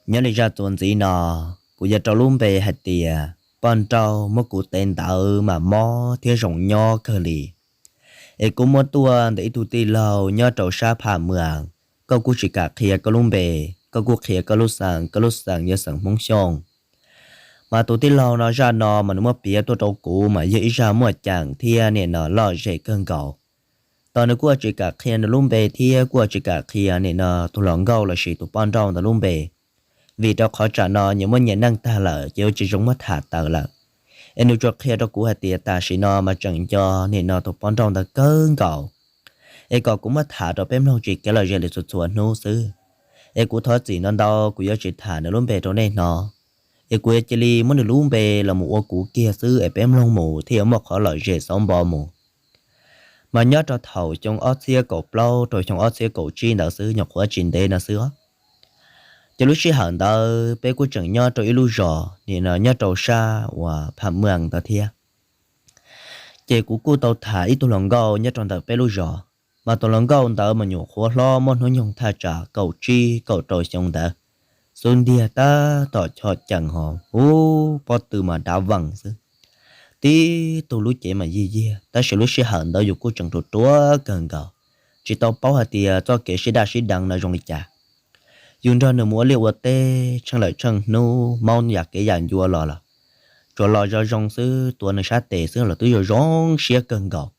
Nyob li zaj txuas ntxiv no, kuv yuav rau lub npe hais tias poj nrauj muab kuv tev ntawv mas mob thiab zoo nyob kawg li. Es kuv muab tuaj ntawm ib tug tij laug nyob rau sab Pham Mwas, koj kuj tsis kam qhia koj lub npe, koj kuj qhia koj lub xeem, koj lub xeem yog xeem Hmoob Xyooj. Mas tus tij laug no zaj no mas nws muab piav tuaj rau kuv mas yog ib zaj muaj ceem thiab nim no lom zem kawg nkaus. Tos nws kuj tsis kam qhia nws lub npe thiab kuj tsis kam qhia nim no tus hluas nkauj lossis tus poj nrauj ntawd lub npe, vim rau qhov tsam no nyias muaj nyias neej tag lawm ces yuav tsis zoo muab tham tawm lawm. Es nws tsuas qhia rau kuv hais tias tam sim no mas tseem nco nim no tus poj nrauj ntawd kawg nkaus, es kom kuv muab tham rau peb mloog tsis kev lom zem li txhua txhua hnub xwb. Es kuv thov txim ntau ntau, kuv yuav tsis tham nws lub npe rau nej hnov, es kuv yuav cia li muab nws lub npe los mus ua kuv kiag xwb es peb mloog mus thiaj yuav muaj qhov lom zem xauv npo mus. Mas nyob rau thaum xyoo ob txhiab kaum plaub rau xyoo ob txhiab kaum tsib ntawd xwb, nyuam qhuav tsis ntev no xwb os. Ces lub sij hawm ntawd peb kuj tseem nyob rau ib lub zos nim no nyob rau sab uas Pham Mwas ntawd thiab. Ces kuv kuj tau tham ib tug hluas nkauj nyob rau ntawm peb lub zos, mas tus hluas nkauj ntawd mas nyuam qhuav hlob muaj hnub nyoog thaj tsam kaum tsib kaum rau xyoo ntawd, xub ntiag tab tom chom cees ho ub pob tw mas dav vees xwb. Tib tug lub cev mas yig yiag, tab sis lub sij hawm ntawd yus kuj tseem ruam ruam kawg nkaus, tsis tau paub hais tias txoj kev sib daj sib deev no zoo li cas. Yus nrog nws mus ua liaj ua teb tsheej lawm tsheej hnub, maub yam kev yam ncua los los tsuas los zoo zoo xwb, tuav nws sab tes xwb los twb zoo zoo siab kawg nkaus.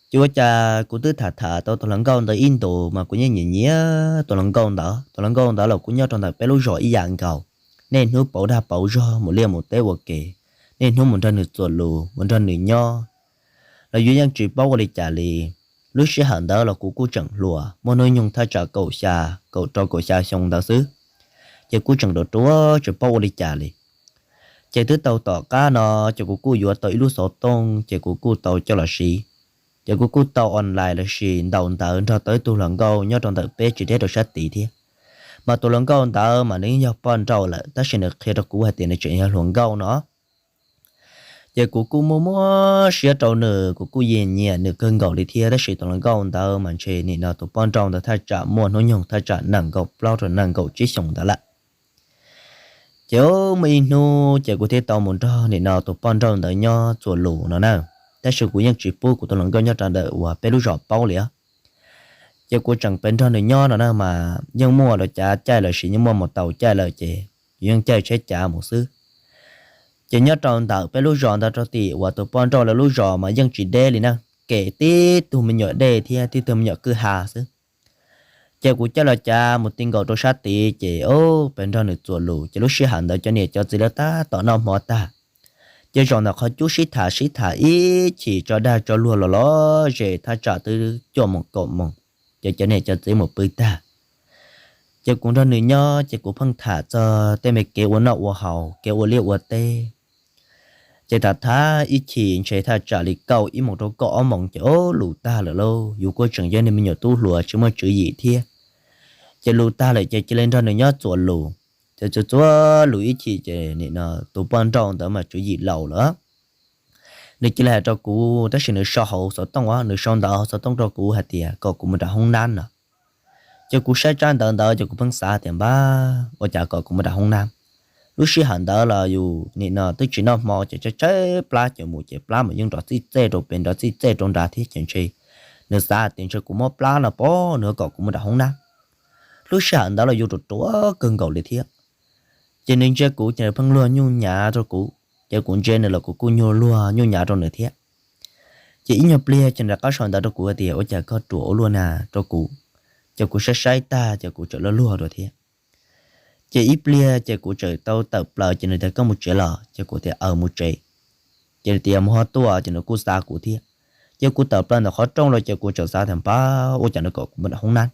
Ces ua cas kuv twb tham tham tau tus hluas nkauj ntawd ib ntus mas kuv yeej nyiam nyiam tus hluas nkauj ntawd. Tus hluas nkauj ntawd los kuj nyob rau ntawm peb lub zos ib yam nkaus, niaj hnub pauv dag pauv zog mus liaj mus teb ua ke, niaj hnub mus nrog nws txuas lus mus nrog nws nyob, los yus yeej tsis paub ua li cas li. Lub sij hawm ntawd los kuv kuj tseem hluas, muaj hnub nyoog thaj tsam kaum xya, kaum rau kaum xya xyoo ntawd xwb, ces kuj tseem ruam ruam tsis paub ua li cas li. Ces twb tau tom qab no, ces kuv kuj yuav tau ib lub xov tooj, ces kuv kuj tau coj los siv. Ces kuv kuj tau online lossis ntaus ntawv nrog tau ib tug hluas nkauj nyob rau ntawm peb tsis deb rau sab tid thiab. Mas tus hluas nkauj ntawd mas nws yog poj nrauj lawm, tab sis nws qhia rau kuv hais tias nws tseem yog hluas nkauj no. Ces kuv kuj muaj muab siab rau nws, kuv kuj yeej nyiam nws kawg nkaus li thiab, tab sis tus hluas nkauj ntawd mas ntshe nim no tus poj nrauj ntawd thaj tsam muaj hnub nyoog thaj tsam nees nkaum plaub rau nees nkaum tsib xyoos ntawd lawm. Ces muaj ib hnub ces kuv thiaj tau mus nrog nim no tus poj nrauj ntawd nyob txuas lus no na, tab sis kuv yeej tsis pub kuv tus hluas nkauj nyob rau ntawm uas peb lub zos paub li os. Ces kuv tseem pes nrog nws nyob no na mas yeej muaj los cav caij lossis yeej muaj mus tau caij lawm ces kuv yeej caij tsheb cav mus xwb. Ces nyob rau ntawm peb lub zos ntawd rau tim uas tus poj nrauj lawv lub zos mas yeej tsis deb li na, kem tib tug me nyuam dej thiab tib tug me nyuam kwj ha xwb. Ces kuv caij los cav mus ti nkaus rau sab tid ces pes nrog nws txuas lus, ces lub sij hawm ntawd cov niam cov txiv lawv tab tom noj hmo tag. Ces zaum ntawm qhov cub sib tham sib tham ib chim tso dag tso luag los los zem thaj tsam twb cuaj moos kaum moos, ces cov niam cov txiv mus pw tag. Ces kuv nrog nws nyob ces kuv pheej tham txog tej me kev ua noj ua haus, kev ua liaj ua teb. Ces tham tham ib chim ntshe thaj tsam li kaum ib moos rau kaum ob moos ces o lus tag lawm lauj, yus kuj tseem yog niag me nyuam tub hluas tsis muaj tswv yim thiab. Ces lus tag lawm ces cia li nrog nws nyob txuas lus. Ces txuas txuas lus ib chim ces nim no tus poj nrauj ntawd mas tswv yim laus lawm. Nws cia li hais rau kuv, tab sis nws sau hauv xov tooj os, nws sau ntawv hauv xov tooj rau kuv hais tias kom kuv mus rau hoob nab no. Ces kuv saib tsab ntawv ntawd ces kuv pheej xav tias npab ua cas kom kuv mus rau hoob nab. Lub sij hawm ntawd los yus nim no twb tsis noj hmo ces tshaib tshaib plab ces mus ces plab mas yeej nrov txij txej rau pem nrov txij txej rau nrad thiab ces ntshe nws xav tias ntshe kuv mob plab no pob nws kom kuv mus rau hoob nab. Lub sij hawm ntawd los yus ruam ruam kawg nkaus li thiab. Ces nws ntsia kuv ces nws pheej luag nyuj nyav rau kuv, ces kuv ntsia nws los kuv kuj nyuag luag nyuj nyav rau nws thiab. Ces ib nyuag pliag ces nws rov qab sau ntawv rau kuv hais tias ua cas koj ruam ua luaj na rau kuv. Ces kuv saib saib tag ces kuv txawm luag luag rau thiab. Ces ib pliag ces kuv txawm tau tawm plaws ces nws tias koj mus tsev los, ces kuv tias aws mus tsev. Ces nws tias mus ho tuaj, ces nws kuj xa kuv thiab. Ces kuv tawm plaws ntawm qhov rooj los ces kuv txawm xav tias npab ua cas nws kom kuv mus rau hoob nab.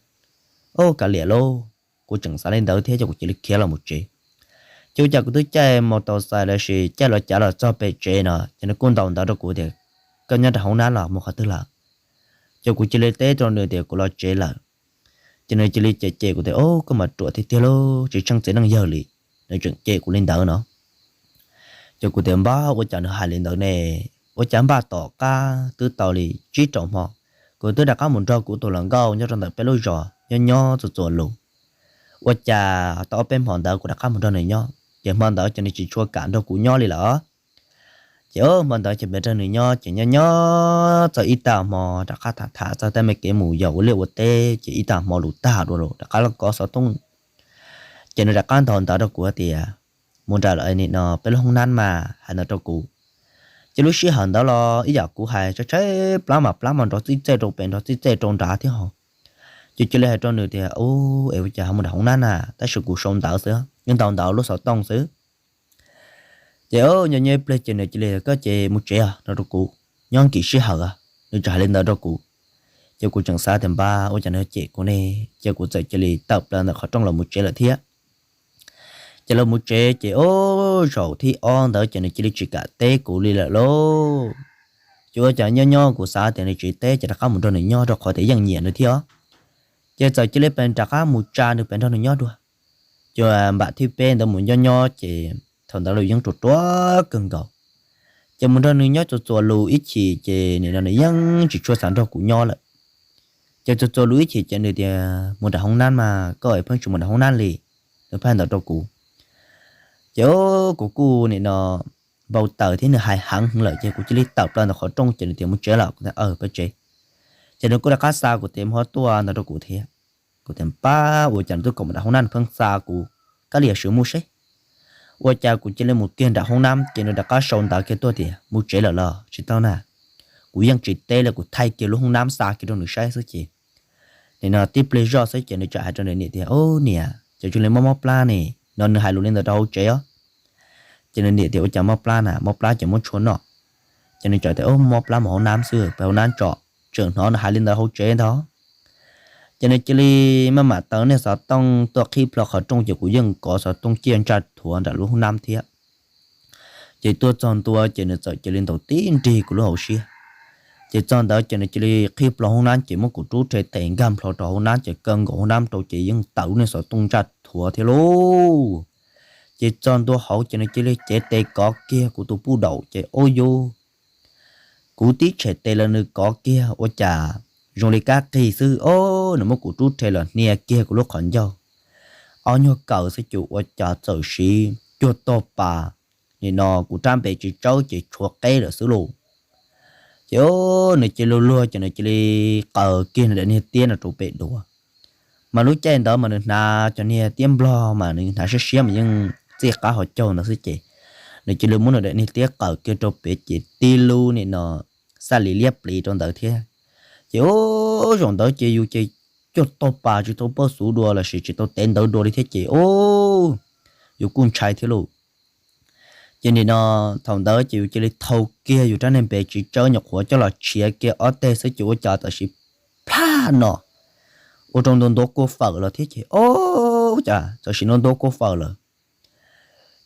O kav liam lauj, kuv tseem xav li ntawd thiab ces kuv cia li khiav los mus tsev. Ces ua cas kuv twb caij mus tau xais lossis caij los cav los txog pem tsev no ces nws kuj ntaus ntawv rau kuv tias koj nyob rau hoob nab los mus qhov twg lawm. Ces kuv cia li teb rau nws tias kuv los tsev lawm. Ces nws cia li cem cem kuv tias o koj mas ruam tiag tiag lauj, tsis tsheej txiv neej yawg li. Nws tseem cem kuv li ntawd no. Ces kuv tias npab ua cas nws hais li ntawd ne, ua cas npaj tom qab twb tau li tsib rau hmo, kuv twb rov qab mus nrog kuv tus hluas nkauj nyob rau ntawm peb lub zos nyob nyob txuas txuas lus. Ua cas tau ob peb hmo ntawd kuv rov qab mus nrog nws nyob ces hmo ntawd ces nws tsis tshua kam nrog kuv nyob li lawm. Ces hmo ntawd ces peb nrog nws nyob ces nyob nyob txog ib tag hmo rov qab tham tham txog tej me kev mus yos ua liaj ua teb ces ib tag hmo lus tag dua rov qab los kov xov tooj. Ces nws rov qab ntaus ntawv rau kuv tias, mus nram nim no peb lub hoob nab mas, hais ntawd rau kuv. Ces lub sij hawm ntawd los ib yam kuv hais tshaib tshaib plab mas plab mas nrov txij txej rau pem nrov txij txej rau nrad thiab ho. Ces cia li hais rau nws tias, u, es ua cas ho mus nram hoob nab na, tab sis kuv sau ntawv xwb, ntaus ntawv lub xov tooj xwb. Ces nyob nyob ib pliag ces nws cia li, koj ces mus tsev os no rau kuv, nyob nkim sij hawm. Nws txawm hais li ntawd rau kuv. Ces kuv tseem xav tias npab ua cas nws cem kuv ne, ces kuv txawm cia li tawm plaws ntawm qhov rooj los mus tsev lawm thiab. Ces los mus tsev ces ub, zaum thib ob ntawd ces nws cia li tsis kam teb kuv li lawm lauj. Ces ua cas nyob nyob kuv xav tias nws tsis teb ces rov qab mus nrog nws nyob rau qhov tias yeej nyiam nws thiab. Ces txawm cia li pes rov qab mus tsa nws pes nrog nws nyob dua. Ces npam thib peb ntawd mus nyob nyob ces thaum ntawd los yeej ruam ruam kawg nkaus. Ces mus nrog nws nyob txuas txuas lus ib chim ces nim no nws yeej tsis tshua xav nrog kuv nyob lawm. Ces txuas txuas lus ib chim ces nws tias, mus nram hoob nab mas, koj es pheej tsis mus nram hoob nab li. Nws pheej ntawd rau kuv. Ces kuv kuj nim no npau taws thiab nws hais heev heev lawm ces kuv cia li tawm plaws ntawm qhov rooj ces nws tias, mus tsev los? Kuv tias, pab tsev. Ces nws kuj rov qab xa kuv tes muab tuaj ntawd rau kuv thiab. Kuv tias, pab, ua cas nws twb kom mus nram hoob nab, nws pheej xa kuv, kab li yog swm mus seb. Ua cas kuv cia li mus kiag nram hoob nab ces nws rov qab sau ntawv kiag tuaj tias, mus tsev lawm los tsis tau na? Kuv yeej tsis teb li, kuv thaij kiag lub hoob nab xa kiag rau nws saib xwb ces nim no tib pliag zoj xwb ces nws txawm hais rau nws niam tias, ub niam, ces cia li mob mob plab ne, no nws hais lus li ntawd rau hauv tsev os. Ces nws niam tias, ua cas mob plab na? Mob plab ces muab tshuaj noj. Ces nws txawm tias, ub, mob plab mus hauv nab xwb, peb hauv nab tso. Tseem hnov nws hais li ntawd hauv tsev ntag. Ces nws cia li maj mam taws niag xov tooj tuaj qhib plho qhov rooj ces kuv yeej kov xov tooj ciaj ntsaj thuav nram lub hoob nab thiab. Ces tuaj txog ntua ces nws txawm cia li ntaus tib nrig kuv lub hauv siab. Ces txog ntawd ces nws cia li qhib plho hoob nab ces muab kuv rub rhe tes nkag nplho rau hauv nab ces kaw nkaus hoob nab rau ces yeej taws lub niag xov tooj ntsaj thuav thiab lauj. Ces txog ntua hauv ces nws cia li cev tes kov kiag kuv tus puj daum ces ub yus, kuv tib tshem tes los nws kov kiag ua cas zoo li kab qig xwb os, nws muab kuv rub rhe los hnia kiag kuv lub qhov ncauj. Ob nyuag kawm xwb ces ua cas txawm siv cuag tog pas, nim no kuv rab npe tsis tsawb ces tshuav qeb lawm xwb lauj. Ces nws cia li luag ces nws cia li qaws kiag nws daim niag tiab no rau pem duav. Mas lub caij ntawd mas nws hnav cov niag tiab nplog mas nws hnav siab siab mas yeej txij qab hauv caug ntawd xwb ces nws cia li muab nws daim niag tiab qaws kiag rau pem ces tib lub nim no xaj li liab plis rau ntawd thiab. Ces ub, zaum ntawd ces yus ces cuag tog pas tsis tau paj xuv dua lossis tsis tau tev ntawv dua li thiab ces ub, yus kuj ntshai thiab lauj. Ces nim no thaum ntawd ces yus cia li thau kiag yus rab niag npe tsis tsawb nyuam qhuav coj los tshiav kiag ob teg xwb ces ua cas txawm siv plab no ua rau ntuav ntuav kua fawm los thiab ces ub, cas txawm siv ntuav ntuav kua fawm lawm.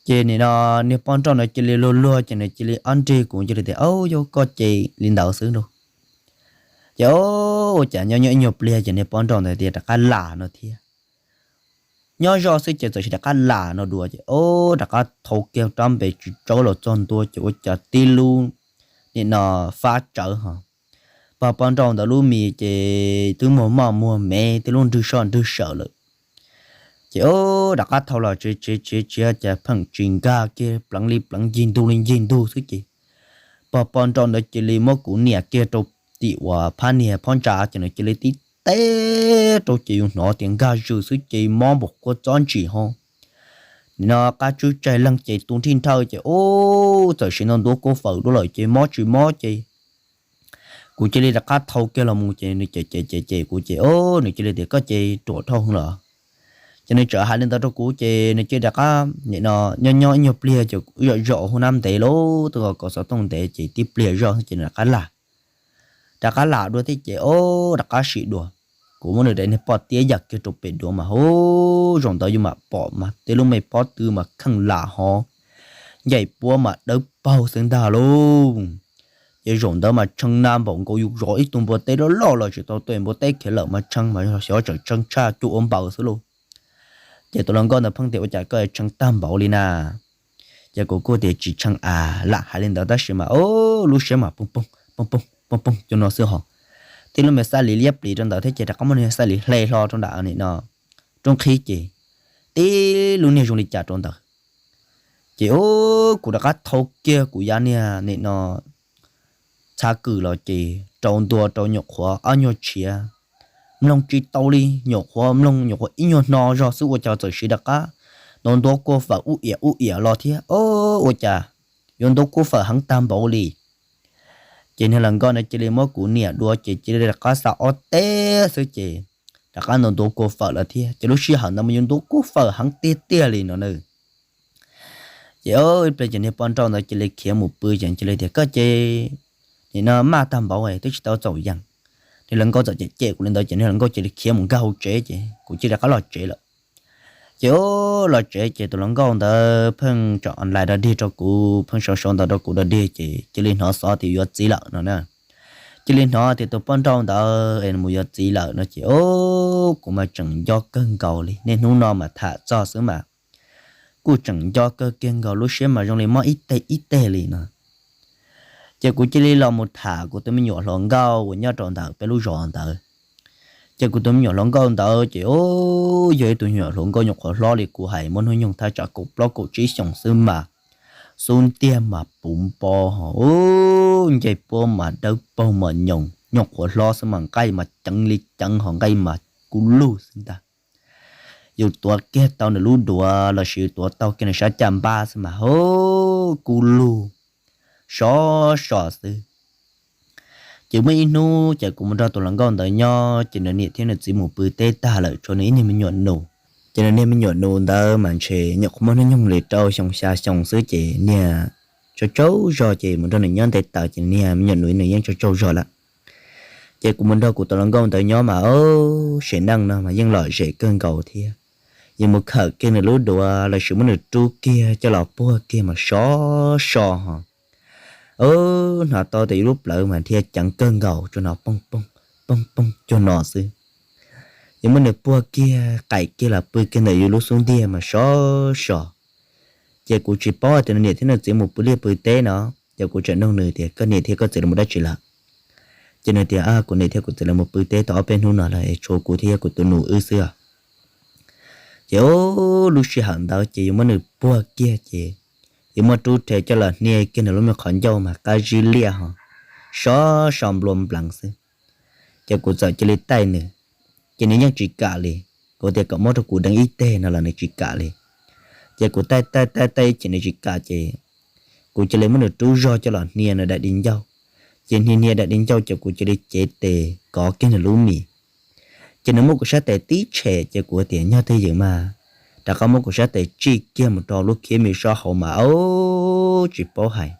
Ces nim no niag poj nrauj no cia li luag luag ces nws cia li ob nrig kuv cia li tias, au, yog koj ces li ntawd xwb lauj. Ces ua cas nyob nyob ib nyuag pliag ces niag poj nrauj ntawd tias rov qab lam no thiab. Nyob zoj xwb ces txawm sis rov qab lam no dua ces ub, rov qab thau kiag rab npe tsis tsawb los txog ntua ces ua cas tib lub nim no fab tsawv ho. Pog poj nrauj ntawd lub mis ces twb muag moj muag mev, tib lub nrwg soj nrwg sawm lawm. Ces ub, rov qab thau los tsev tsev tsev tsev cas pheem tsis nkag kiag, pleev li pleev, ncig ntug li ncig ntug xwb ces pog poj nrauj ntawd cia li muab kuv niam kiag rau tim uas phab niag phab ntsa ces nws cia li tib teb rau ces yus hnov tias nkag zws xwb ces mob npaum kua txob ntsim ho. Nim no qab tswb tsaig leeg ces tu nrhij nrhawj ces ub, txawm sis ntuav ntuav kua fawm dua lawm ces mob tsis mob ces kuv cia li rov qab thau kiag los mus ces nws cem cem cem cem kuv ces ub, nws cia li tias koj ces ruam dhau heev los. Ces nws txawm hais li ntawd rau kuv ces nws cia li rov qab nim no nyob nyob ib nyuag pliag ces wb zom zaum hauv nab ntev lawm, twb kov xov tooj ntev ces tib pliag zoj ces nws rov qab lam, rov qab lam dua thiab ces ub, rov qab sim dua. Kuv muab nws daim niag pob tiab yam kiag rau pem duav mas ub, zaum ntawd yus mam pom mas tej lub me pob tw mas kheej lam ho, ncaim puab mas dawb paug xwb ntag lauj. Ces zaum ntawd mas tshee na npaum nkaus yus zov ib tug npua teb loj loj los tsis tau tuaj, npua teb khiav lawm mas tshee mas xyov tseem tshee tshaj cuaj ua npaws xwb lauj. Ces tus hluas nkauj ntawd pheej tias ua cas koj tshee tag npaum li na. Ces kuv kuj tias tsis tshee a, lam hais li ntawd tab sis mas ub, lub siab mas poob poob poob poob poob poob cov no xwb ho. Tib lub me xaj li liab plis rau ntawd thiab ces rov qab muab niag xaj li hle hlo rau nram nim no roob qhib ces tib lub niag zoo li cas rau ntawd. Ces ub, kuv rov qab thau kiag kuv yav niag nim no txha kwm los ces rau ntua rau nyuam qhuav ob nyuag tshiav, mloog tsis tau li, nyuam qhuav mloog nyuam qhuav ib nyuag hno zog xwb ua cas txawm siv rov qab ntuav ntuav kua fawm ub iam ub iam los thiab. Ub, ua cas yuav ntuav kua fawm heev tag npaum li. Ces niag hluas nkauj no cia li muab kuv niam dua ces cia li rov qab xa ob teg xwb ces rov qab ntuav ntuav kua fawm lawm thiab. Ces lub sij hawm ntawd mas yuav ntuav kua fawm heev tiag tiag li no na. Ces ib pliag ces niag poj nrauj ntawd cia li khiav mus pw ces cia li tias, koj ces nim no maj tag npaum twb tsis tau txaus yees. Niag hluas nkauj txawm cem cem kuv li ntawd ces niag hluas nkauj cia li khiav mus nkag hauv tsev ces kuv cia li rov qab los tsev lawm. Ces ub, los tsev ces tus hluas nkauj ntawd pheej tsom online dog dig rau kuv, pheej sau sau ntawv rau kuv dog dig ces cia li hnov xov tias yuav txiv lawm no na. Cia li hnov tias tus poj nrauj ntawd es mus yuav txiv lawm no ces ub, kuv mas tseem nco kawg nkaus li. Niaj hnub no mas tham txog xwb mas kuj tseem nco kawg kiag nkaus, lub siab mas zoo li mob ib teg ib teg li no. Ces kuv cia li los mus tham kuv tus me nyuam hluas nkauj uas nyob rau ntawm peb lub zos ntawd. Ces kuv tus me nyuam hluas nkauj ntawd ces ub, yog ib tug me nyuam hluas nkauj nyuam qhuav hlob li kuv hais, muaj hnub nyoog thaj tsam kaum plaub kaum tsib xyoos xwb mas xub ntiag mas puv npo, ho ub, ncej puab mas dawb paug mas nyoos, nyuam qhuav hlob xwb mas nqaij mas ceev li ceev ho nqaij mas kub lug xwb ntag. Yus tuav kiag tau nws lub duav lossis yus tuav tau kiag nws sab caj npab xwb mas ho kub lug sov so xwb. Ces muaj ib hnub ces kuv mus nrog tus hluas nkauj ntawd nyob ces nws niam thiab nws txiv mus pw teb tag lawm tshuav nws ib niag me nyuam nus. Ces nws niag me nyuam nus ntawd mas ntshe nyuam qhuav muaj hnub nyoog li rau xyoo xya xyoo xwb ces niag tsaug tsaug zog ces mus nrog nws nyob ntev tas ces niag me nyuam nus nws yeej tsaug tsaug zog lawm. Ces kuv mus nrog kuv tus hluas nkauj ntawd nyob mas ub, sim neej no mas yeej lom zem kawg nkaus thiab. Yus mus khawm kiag nws lub duav lossis muab nws rub kiag coj los puag kiag mas sov so ho ub, hnov tau tias yus lub plawv mas dhia ceev kawg nkaus, tsuas hnov poog poog poog poog cuag no xwb. Yus muab nws puag kiag qaim kiag los pw kiag ntawm yus lub xub ntiag mas sov so. Ces kuv tsis paub hais tias nws niam thiab nws txiv mus pw liaj pw teb no, ces kuv tseem nug nws tias koj niam thiab koj txiv lawv mus dab tsi lawm? Ces nws tias kuv niam thiab kuv txiv lawv mus pw teb tau ob peb hnub no lawm es tshuav kuv thiab kuv tus nus wb xwb os. Ces ub, lub sij hawm ntawd ces yus muab nws puag kiag ces yus muab rub rhe coj los hnia kiag nws lub me qhov ncauj mas qab zib liaj ho sov so nplua npleev xwb. Ces kuv txawm cia li taij nws, ces nws yeej tsis kam li. Kuv tias kom muab rau kuv deev ib teg no los nws tsis kam li. Ces kuv taij taij taij taij ib chim nws tsis kam ces kuv cia li muab nws rub zog coj los hnia nws daim di ncauj. Ces hnia hnia daim di ncauj ces kuv cia li cev tes kov kiag nws lub mis. Ces nws muab kuv sab tes tib tshem ces kuv tias nyob twj ywm mas rov qab muab kuv sab tes tsij kiag mus rau lub khiab mis sab hauv mas ub, tsis paub hais,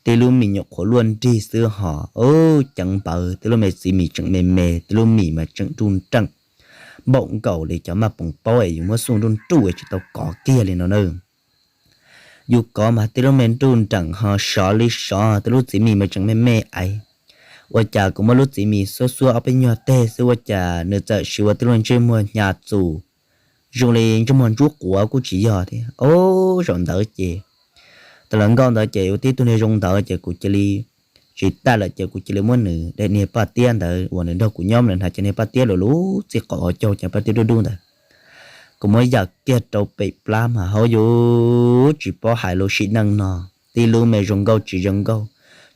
tib lub mis nyuam qhuav luaj nrig xwb ho ub, ceev npawv, tib lub me txiv mis tseem me me, tib lub mis mas tseem nruj nreem npaum nkaus li cov maj poom paub es yus muab xuj nruj nruj es tsis tau kov kiag li no na. Yus kov mas tib lub me nruj nreem ho sov li sov, tib lub txiv mis mas tseem me me aiv. Ua cas kuv muab lub txiv mis xuab xuab ob peb nyuag teg xwb ua cas nws txawm siv ua tib lub ntsej muag hnyav txus zoo li ntsej muag ntsuab quav kuj tsis yog thiab. Ub, zaum ntawd ces tus hluas nkauj ntawd ces ua tib tug niag zoo ntawd ces kuv cia li tsis taij lawm ces kuv cia li muab nws daim niag paj tiab ntawd uas nws nrog kuv nyob mas nws hnav cov niag paj tiab lus lub txij qaum hauv caug cov paj tiab dub dub ntawd. Kuv muab yam kiag rau pem plab mas hauv yus tsis paub hais lub sim neej no, tib lub me zoo nkauj tsis zoo nkauj,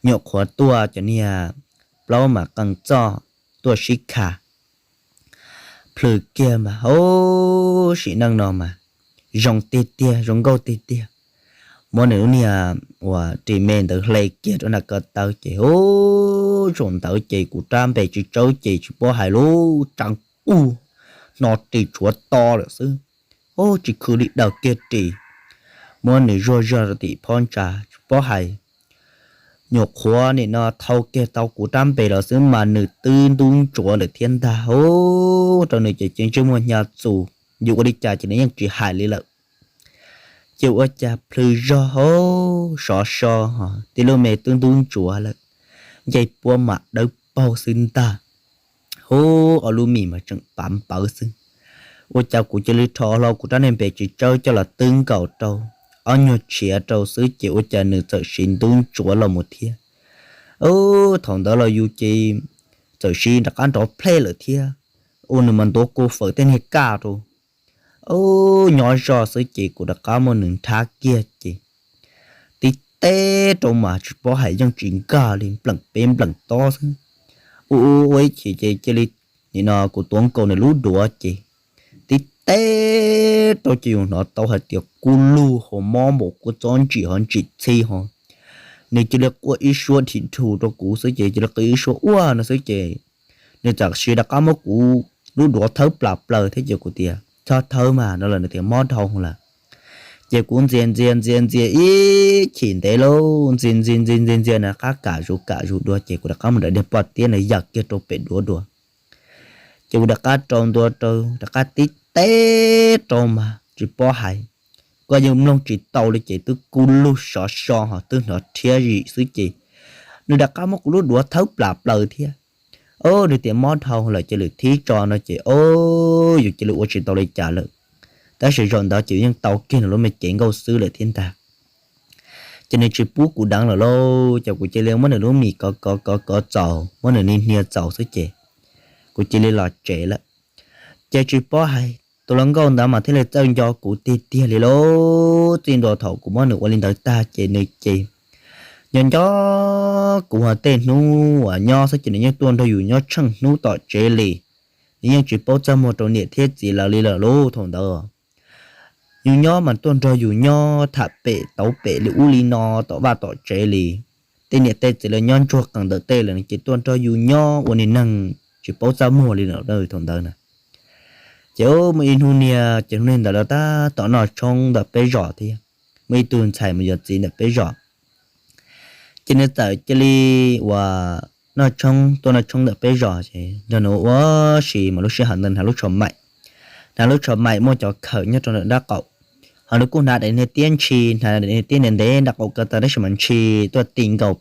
nyuam qhuav tuaj cov niag plaub mas qee txoj tuaj sib kha plhws kiag mas hauv sim neej no mas zoo tiag tiag, zoo nkauj tiag tiag. Muab nws lub niag uas ris me ntawd hle kiag rau nram ko taw ces ub, zaum ntawd ces kuv rab npe tsis tsawb ces tsis paub hais lub tsaa ub, hno ris tshuav to lawm xwb. Ub, tsis khw li daws kiag ris, muab nws zuag zog rau tim phab ntsa tsis paub hais. Nyuam qhuav nim no thau kiag tau kuv rab npe los xwb mas nws twb ntub ntsuav lawm thiab ntag. Ub, rau nws ces ces ntsej muag hnyav txus, yus ua li cas ces nws yeej tsis hais li lawm. Ces ua cas plhws zog hauv sov so ho tib lub me twb ntub ntsuav lawm, ncej puab mam dawb paug xwb ntag. Hub, ob lub mis mas tseem pav npawv xwb. Ua cas kuv cia li rho hlo kuv rab niag npe tsis tsawb coj los twb nkaus rau, ob nyuag tshiav rau xwb ces ua cas nws txawm siv ntub ntsuav los mus thiab. Ub, thaum ntawd los yus ces txawm siv rov qab nrov plhej lawm thiab. Ua nws mas ntuav kua fawm tej niag kaj rau. Ub, nyob zoj xwb ces kuv rov qab muab nws nrhab kiag ces tib teb rau mas tsis paub hais yeej tsis nkag li, npleem peb npleem tob xwb. Ua ua ib chim ces cia li, nim no kuv tuav nkaus nws lub duav ces tib teb rau ces yus hnov tau hais tias kub lug hos mob npaum kuj txob ntsim hos ntsim txhij hos. Nws cia li quaj ib suab dhim dhus rau kuv xwb ces cia li qw ib suab ua no xwb ces nws txawm cia li rov qab muab kuv lub duav thawb plas plaws thiab ces kuv tias, Txhob thawb mas, no los nws tias, Mob dhau lawm. Ces kuv ntxias ntxias ntxias ntxias ib chim ntev lauj, ntxias ntxias ntxias ntxias ntxias nws rov qab kam zus kam zus dua ces kuv rov qab mus nram niag pob tiab nws yam kiag rau pem duav dua. Ces kuv rov qab rau ntua rau, rov qab tib teb rau mas tsis paub hais, koj yeej mloog tsis tau li ces twb kub lug sov so hos twb hnov rhiab zim xwb ces nws rov qab muab kuv lub duav thawb plas plaws thiab. Ob, nws tias mob dhau lawm ces lwm thib tso no ces ob, yus cia li ua tsis tau li cas lawm. Tab sis zaum ntawd ces yeej tau kiag nws lub me cev nkauj xwb lawm thiab ntag. Ces nws tsis pub kuv deev lawm lauj, ces kuv cia li muab nws lub mis kov kov kov kov txaus, muab nws niag hnia txaus xwb ces kuv cia li los tsev lawm. Ces tsis paub hais, tus hluas nkauj ntawd mas thiaj li txawj nco kuv tiag tiag li lauj. Txij ntua thaum kuv muab nws ua li ntawd tag ces nws ces nyob nco kuv hos tej hnub uas nyob xwb ces nws yeej tuaj nrog yus nyob tsheej hnub tom tsev li. Nws yeej tsis paub txaj muag rau niam thiab txiv lawv li lawm lauj thaum ntawd. Yus nyob mas tuaj nrog yus nyob tham pem tauv pem li ub li no tom vaj tom tsev li. Tej niam tej txiv lawv nyob ntsuag qees ntawm tej lawm nws ces tuaj nrog yus nyob ua niag neeg tsis paub txaj muag li lawm thaum ntawd na. Ces muaj ib hnub niag, ces hnub niag ntawd lawv tab tom noj tshoob ntawm peb zos thiab, muaj ib tug ntxhais mus yuav txiv ntawm peb zos. Ces nws txawm cia li uas noj tshoob, tuaj noj tshoob ntawm peb zos ces nrog nws ua si mas lub sij hawm ntawd hnav lub tsho maim, hnav lub tsho maim muaj cov khawm nyob rau nram nraub qaum. Hos nws kuj hnav daim niag tiab ntshis, hnav daim niag tiab ntev ntev nram qaum ko taw tab sis mas ntshis tuaj ti nkaus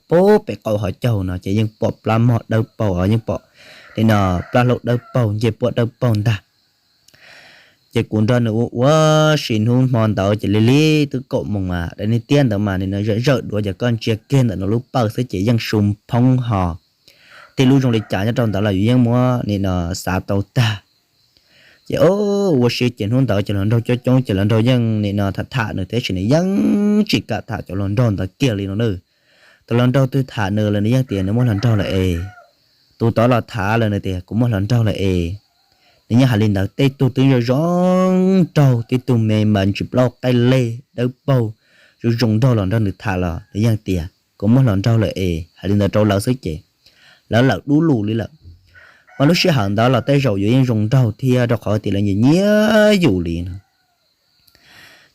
pem qaum hauv caug no ces yeej pom plab mog dawb paug, yeej pom li no plab hlaub dawb paug, ncej puab dawb paug ntag. Ces kuv nrog nws ua ua si hnub hmo ntawd ces lig lig twb kaum moos mas daim niag tiab ntawd mas nim no zawm zawm duav ces koj ntsia kiag ntawm nws lub pawj xwb ces yeej su phoob hos. Tej lub zoo li cas nyob rau ntawd los yus yeej muab nim no xav tau tag. Ces ua si ces hnub ntawd ces hluas nraug coob coob ces hluas nraug yeej nim no tham tham nws tab sis nws yeej tsis kam tham cov hluas nraug ntawd kiag li no na. Tus hluas nraug twg tham nws los nws yeej tias nws muaj hluas nraug lawm es, tus tod los tham los nws tias kuv muaj hluas nraug lawm es. Nws yeej hais li ntawd, tej tug twb zoo zoo nraug, tej tug me mas ntsis plaub qaib leg dawb paug, zoo zoo nraug los nrog nws tham los nws yeej tias kuv muaj hluas nraug lawm es, hais li ntawd rau lawv xwb ces lawv lawm dub lus li lawm. Mas lub sij hawm ntawd los tej zaum yus yeej zoo nraug thiab rau qhov tias lawv nyiam nyiam yus li no.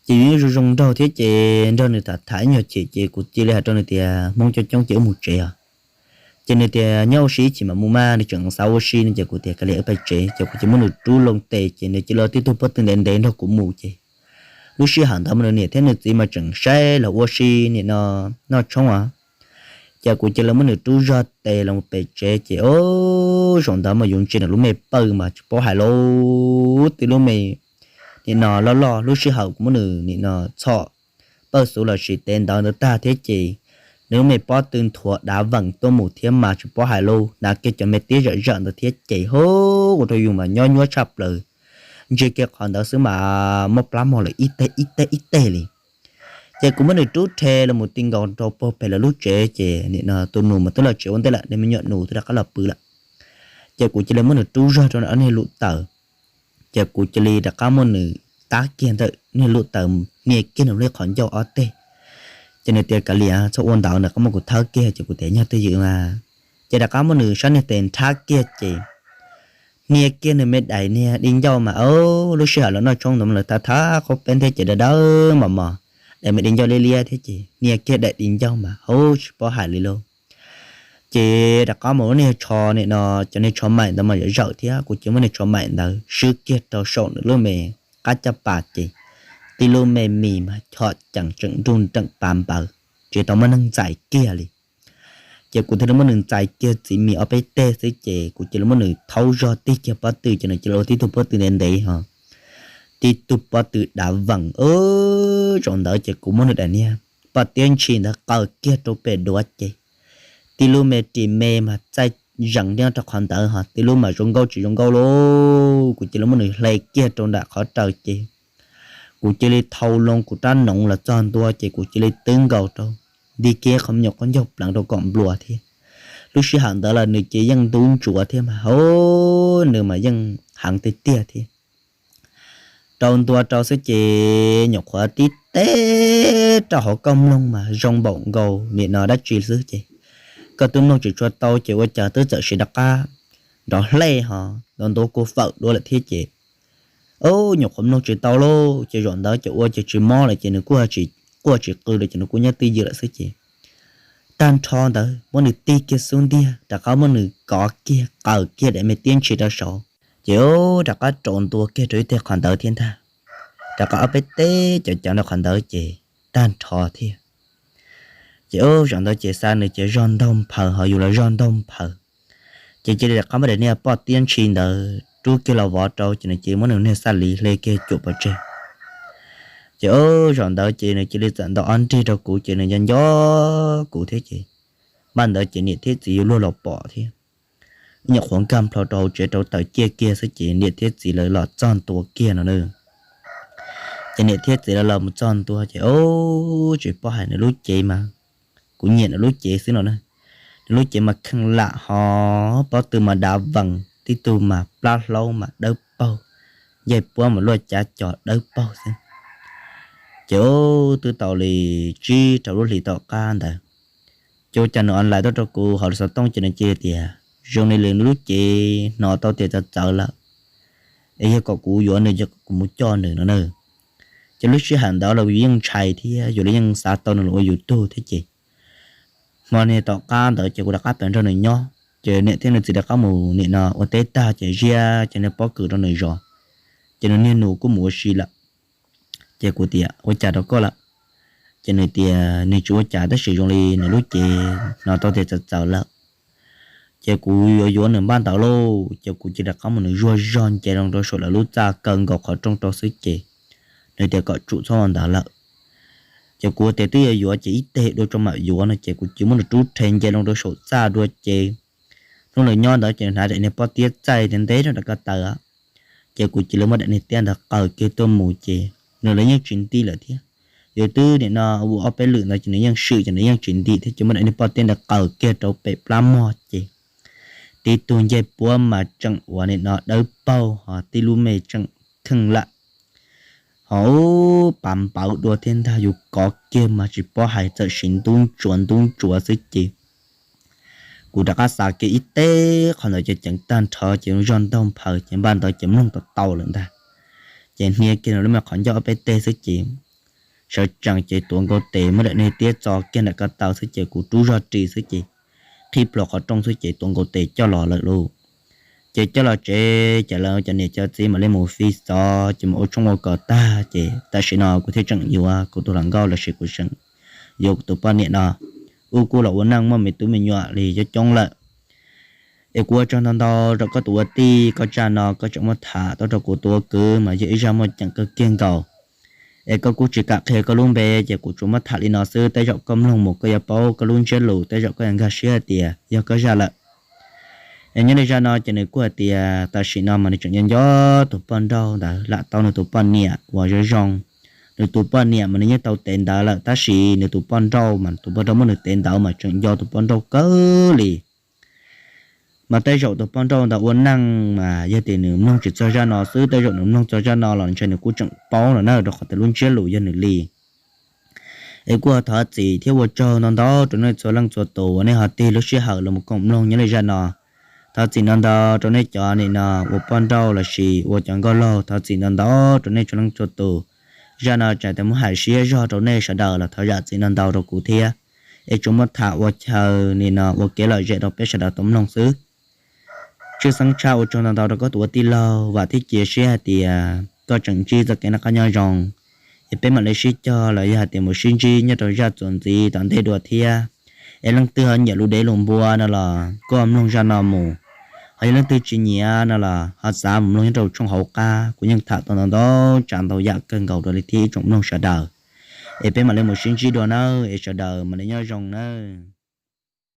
Ces yus yeej zoo zoo nraug thiab ces nrog nws tham tham ib nyuag chim ces kuv cia li hais rau nws tias hmoob coob coob ces wb mus tsev os. Ces nws tias nyob ua si ib chim mam mus mas, nws tseem xav ua si no ces kuv tias kav liam wb pais tsev ces kuv cia muab nws rub loo tes ces nws cia li tib tug pob tw ntev ntev nrog kuv mus ces lub sij hawm ntawd mas nws niam thiab nws txiv mas tseem saib los ua si nim no noj tshoob os. Ces kuv cia li muab nws rub zog tes los pem tsev ces o, zaum ntawd mas yus ntsia nws lub me pawj mas tsis paub hais lauj, twb lub me nim no loj loj, lub sij hawm kuv muab nws nim no txhom pawj xuv los sis tev ntawv ntawd tag thiab ces nws lub me pob tw nthuav dav veem tuaj mus thiab mas tsis paub hais lauj, hnav kiag cov me tiab zawm zawm ntawd thiab ces hu, ua rau yus mas nyob nyuaj tshaj plaws. Ntsia kiag qhov ntawd xwb mas mob plab mog lawm ib teg ib teg ib teg li. Ces kuv muab nws rub rhe los mus ti nkaus rau puag pem lawv lub tsev ces nim no tus nus mas twb los tsev ua ntej lawm, niag me nyuam nus twb rov qab los pw lawm. Ces kuv cia li muab nws rub zog rau niag lub taws, ces kuv cia li rov qab muab nws tab kiag ntawm niag lub taws, hnia kiag nws lub qhov ncauj ob teg. Ces nws tias kav liam txhob ua ntawd, nws rov qab muab kuv thawb kiag ces kuv tias nyob twj ywm mas. Ces rov qab muab nws sab niag tes nrhab kiag ces hnia kiag nws me daim niag di ncauj mas o, lub sij hawm lawv noj tshoob ntawd mas lawv thav thav qhaub peeb thiab ces dawb dawb mos mos, daim me di ncauj liab liab thiab ces hnia kiag daim di ncauj mas hauv tsis paub hais li lauj. Ces rov qab mus lub niag tsho nim no, cov niag tsho maim ntawd mas zawm zawm thiab kuv cia muab niag tsho maim ntawd swb kiag rau saum nws lub me qab caj pas ces tib lub me mis mas chom ceem tseem nruj nreem pav npawv, tsis tau muaj neeg ntxais kiag li. Ces kuv thiaj li muab nws ntxais kiag txiv mis ob peb teg xwb ces kuv cia li muab nws thaub zog tig kiag pob tw ces nws cia li ua tib tug pob tw ntev ntev ho, tib tug pob tw dav veem. Zaum ntawd ces kuv muab nws daim niag pob tiab ntshis ntawd qaws kiag rau pem duav ces tib lub me ris me mas txaij zees nyob rau qhov ntawd ho, tib lub mas zoo nkauj tsis zoo nkauj lauj. Kuv cia li muab nws hle kiag rau nram qhov raws ces Kuv cia li thau loo kuv rab noov los txog ntua ces kuv cia li twb nkaus rau nti kiag qhov me nyuam qaub ncaug pleev rau kom nplua thiab. Lub sij hawm ntawd los nws ces yeej ntub ntsuav thiab mas hauv nws mas yeej heev tiag tiag thiab. Rau ntua rau xwb ces nyuam qhuav tib teb rau hauv koj mloog mas zoo npaum nkaus nim no dab tsi xwb ces koj twb mloog tsis tshua tau ces ua cas twb txawm siv rov qab nrov hlej ho nta ntua kua fawm dua lawm thiab ces, o, nyuam qhuav mloog tsis tau lauj ces zaum ntawd ces ua ces tsis mob lawm ces nws kuj tsis quaj tsis qw lawm ces nws kuj nyob twj ywm lawm xwb ces tag nrho ntawd muab nws tig kiag xub ntiag rov qab muab nws kov kiag qaws kiag daim me tiab ntshis rau saud ces rov qab rau ntua kiag rau ib teg qhov ntawd thiab ntag. Rov qab ob peb teg cov cov nram qhov ntawd ces tag nrho thiab. Ces zaum ntawd ces xav nws ces zog ntaug nphaws ho yus los zog ntaug nphaws ces cia li rov qab muab daim niag poj tiab ntshis ntawd rub kiag los vov rau ces nws cia li muab nws niag xaj li hle kiag cuam pov tseg. Ces zaum ntawd ces nws cia li txawm ntaus ob nrig rau kuv ces nws nco nco kuv thiab ces npaj ntawd ces niam thiab txiv yuav luag los pom thiab. Ib nyuam qhuav nkag nplho rau hauv tsev rau taws ciaj kiag xwb ces niam thiab txiv lawv los txog ntua kiag no na. Ces niam thiab txiv lawv los mus txog ntua ces, o, tsis paub hais nws lub cev mas kuv nyiam nws lub cev xwb no na. Nws lub cev mas kheej lam ho pob tw mas dav vees, tib tug mas plab hlaub mas dawb paug, ncej puab mas luaj cav cos dawb paug xwb. Ces twb tau li tsib rau lub hlis tom qab ntawd ces ua cas nws online tuaj rau kuv hauv lub xov tooj ces nws cia tias zoo li nws lub cev hnov tau tias txawv txawv lawm es yog kom kuv yuav nws, yog kom kuv mus coj nws no na. Ces lub sij hawm ntawd los yus yeej ntshai thiab yus los yeej xav tau nws los ua yus tug thiab ces hmo niag tom qab ntawd ces kuv rov qab pem nrog nws nyob ces niam thiab nws txiv rov qab mus nim no ua teb tag ces ziab ces nws pob kws rau nws zov ces nws niag nus kuj mus ua si lawm. Ces kuv tias ua cas rau koj lawm? Ces nws tias nws tsis ua cas tab sis zoo li nws lub cev hnov tau tias txawv txawv lawm. Ces kuv yuav yuav nws npaj ntawd lauj ces kuv cia li rov qab mus nws zuag zog nce loo rau saum lawv lub txaj kaw nkaus qhov rooj rau xwb ces nws tias kom tsum txhob ua ntawd lawm. Ces kuv tias twb yuav yuav ces ib teg dua tso mam yuav no ces kuv cia muab nws rub rhe nce loo rau saum txaj dua ces hnub nws nyob ntawd ces nws hnav daim niag pob tiab txaij ntev ntev rau nram ko taw. Ces kuv cia li muab daim niag tiab ntawd qaws kiag tuaj mus ces nws los yeej tsis nti lawm thiab. Yus twb nim no ua ob peb lwm ntawd ces nws yeej swm ces nws yeej tsis nti thiab ces muab daim niag pob tiab ntawd qaws kiag rau pem plab mog ces tib tug ncej puab mas tseem ua nim no dawb paug ho tib lub me tseem kheej lawm. Ho ub, pav npawv dua thiab ntag, yus kov kiag mas tsis paub hais txawm siv ntub ntsuav ntub ntsuav xwb ces kuv rov qab xav kiag ib teg qhov ntawd ces ceev tag nrho ces zog ntaug nphaws ces npaj ntawd ces mloog tau tau lawm ntag. Ces hnia kiag nws lub me qhov ncauj ob peb teg xwb ces sawv tsees ces tuav nkaus tes muab daim niag tiab txo kiag nram ko taw xwb ces kuv rub zog ris xwb ces qhib plho qhov rooj xwb ces tuav nkaus tes coj los lawm lauj. Ces coj los tsev ces lawv cov niam cov txiv mam li mus fi xov ces mus ua tshoob ua kos tag ces tam sim no kuv thiaj tseem yuav kuv tus hluas nkauj lossis kuv tseem yuav kuv tus poj niam no. Wb kuj los ua neej muaj me tub me nyuam li coob coob lawm. Es kuv ua tsaug ntau ntau rau koj tus ua tij, koj zaj no koj tseem muab tham tuaj rau kuv tus ua kwv mas yog ib zaj muaj ceem kawg kiag nkaus. Es koj kuj tsis kam qhia koj lub npe ces kuv tsuas muab tham li no xwb, tej zaum koj mloog mus koj yuav paub koj lub ntsiab lus, tej zaum koj yuav nkag siab hais tias yog koj zaj lawm. Es nyob li zaj no ces nws kuj hais tias tam sim no mas nws tseem nco nco tus poj nrauj ntawd, lam tau nws tus poj niam uas zoo zoo. Nws tus poj niam mas nws yeej tau tev ntawv lawm tab sis nws tus poj nrauj mas tus poj nrauj muab nws tev ntawv mas tseem nco tus poj nrauj kawg li. Mas tej zaum tus poj nrauj ntawd ua neej mas yog tias nws mloog tsis txog zaj no xwb, tej zaum nws mloog txog zaj no los ntshe nws kuj tseem paub no na, rau qhov tias lub ntsiab lus yog nws li. Es kuj thov txim thiab ua tsaug ntau ntau rau nej txhua leej txhua tus uas nej ho tig lub sij hawm los koom mloog nyob li zaj no. Thov txim ntau ntau rau nej cov nim no ua poj nrauj lossis ua cov nkauj laug, thov txim ntau ntau rau nej txhua leej txhua tus. Zaj no tsam tias muab hais siab zog rau nej sawv daws los thov zam txim ntau ntau rau kuv thiab. Es tsuas muab tham ua chaw nim no ua kev lom zem rau peb sawv daws tau mloog xwb. Tshwj xeeb tshaj ua tsaug ntau ntau rau koj tus ua tij laug, vam thiab cia siab hais tias koj tseem ntsib txoj kev noj qab nyob zoo. Es peb mam li sib cog los yog hais tias mus sib ntsib nyob rau zaj txuas ntxiv tom ntej dua thiab. Es leej twg ho nyiam lus dev lus npua no los koj mloog zaj no mus. Ho yog leej twg tsis nyiam no los ho xav mus mloog nyob rau tshooj hauv qab, kuv yeej tham tau ntau ntau tsav ntau yam kawg nkaus rau li thiab ib tsoom mloog sawv daws. Es peb mam li mus sib ntsib dua nawb, es sawv daws mam li nyob zoo nawb.